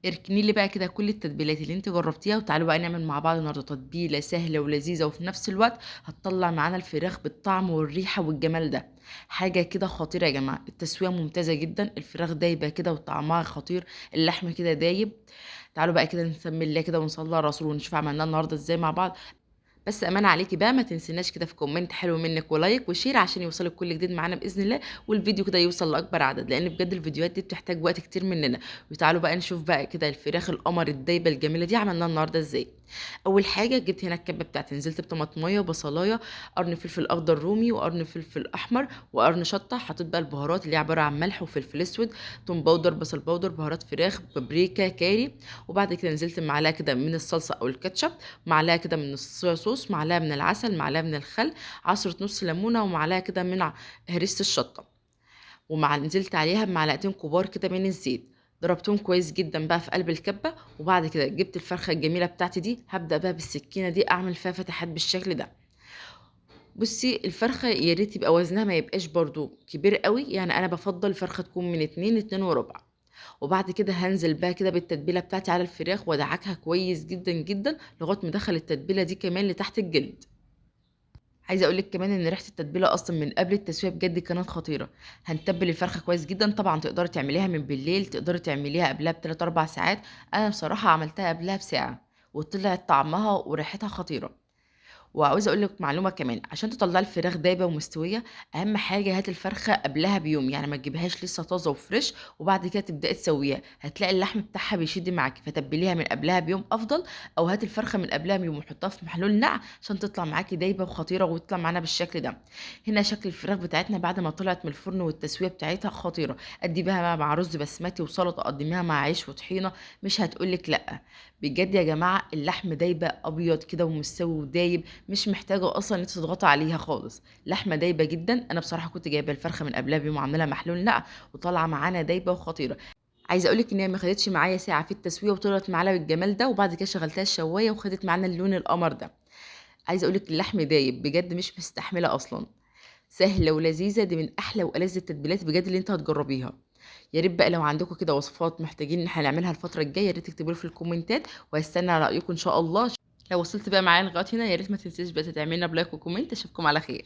اركني لي بقى كده كل التتبيلات اللي انت جربتيها، وتعالوا بقى نعمل مع بعض النهارده تتبيله سهلة ولذيذه، وفي نفس الوقت هتطلع معانا الفراخ بالطعم والريحه والجمال ده. حاجة كده خطيرة يا جماعة، التسوية ممتازة جدا، الفراخ دايبه كده وطعمها خطير، اللحم كده دايب. تعالوا بقى كده نسمي الله كده ونصلي على الرسول ونشوف عملناه النهارده ازاي مع بعض. بس امانه عليكي بقى ما تنسيناش كده في comment حلو منك و like و share عشان يوصلك كل جديد معانا باذن الله، والفيديو كده يوصل لاكبر عدد، لان بجد الفيديوهات دي بتحتاج وقت كتير مننا. وتعالوا بقى نشوف بقى كده الفراخ القمر الدايبه الجميلة دي عملناها النهارده ازاي. اول حاجة جبت هنا الكبه بتاعتي، نزلت بطماطميه وبصلايه، قرن فلفل اخضر رومي وقرن فلفل احمر وقرن شطه. حطيت بقى البهارات اللي هي عبارة عن ملح وفلفل اسود، توم powder، بصل powder، بهارات فراخ، بابريكا، كاري. وبعد كده نزلت معلقه كده من الصلصه او الكاتشب، معلقه كده من الصويا صوص، معلقه من العسل، معلقه من الخل، عصره نص ليمونه، ومعلقة كده من هريسه الشطه. ومع نزلت عليها بمعلقتين كبار كده من الزيت، ضربتهم كويس جدا بقى في قلب الكبه. وبعد كده جبت الفرخه الجميلة بتاعتي دي، هبدا بقى بالسكينة دي اعمل فيها فتحات بالشكل ده. بصي الفرخه يا ريت يبقى وزنها ما يبقاش برضو كبير قوي، يعني انا بفضل الفرخه تكون من 2 ل 2.25. وبعد كده هنزل بقى كده بالتتبيله بتاعتي على الفراخ وادعكها كويس جدا جدا لغاية ما ادخل التتبيله دي كمان لتحت الجلد. عايزه اقول لك كمان ان ريحه التتبيله اصلا من قبل التسوية بجد كانت خطيرة. هنتبل الفرخه كويس جدا، طبعا تقدري تعمليها من بالليل، تقدري تعمليها قبلها بثلاث اربع ساعات. انا بصراحة عملتها قبلها بساعة وطلعت طعمها وريحتها خطيرة. وعاوزه اقول لك معلومة كمان، عشان تطلعي الفراخ دايبه ومستويه اهم حاجة هات الفرخه قبلها بيوم، يعني ما تجيبهاش لسه طازة وفريش وبعد كده تبداي تسويها، هتلاقي اللحم بتاعها بيشد معاكي. فتبليها من قبلها بيوم افضل، او هات الفرخه من قبلها بيوم وحطها في محلول نقع عشان تطلع معاكي دايبه وخطيرة وتطلع معانا بالشكل ده. هنا شكل الفراخ بتاعتنا بعد ما طلعت من الفرن والتسويه بتاعتها خطيرة. قدميها بقى مع رز بسمتي وسلطة، قدميها مع عيش وطحينه، مش هتقولك لا. بجد يا جماعة اللحم دايبه ابيض كده ومستوي ودايب، مش محتاجه اصلا ان انت تضغطي عليها خالص، لحمه دايبه جدا. انا بصراحة كنت جايبه الفرخه من قبلها بيوم وعامله محلول نقع وطالعه معانا دايبه وخطيرة. عايزه اقولك ان هي ما خدتش معايا ساعة في التسوية وطلعت معانا بالجمال ده. وبعد كده شغلتها الشوايه وخدت معانا اللون القمر ده. عايزه اقولك اللحم دايب بجد، مش مستحمله اصلا. سهلة ولذيذه، دي من احلى والذ التتبيلات بجد اللي انت هتجربيها. يا ريت بقى لو عندكم كده وصفات محتاجين ان احنا نعملها الفترة الجاية يا ريت تكتبوا لي في الكومنتات، وهستنى رايكم ان شاء الله. لو وصلت بقى معايا لغاية هنا يا ريت ما تنسيش بقى تعملنا ب like و comment. اشوفكم على خير.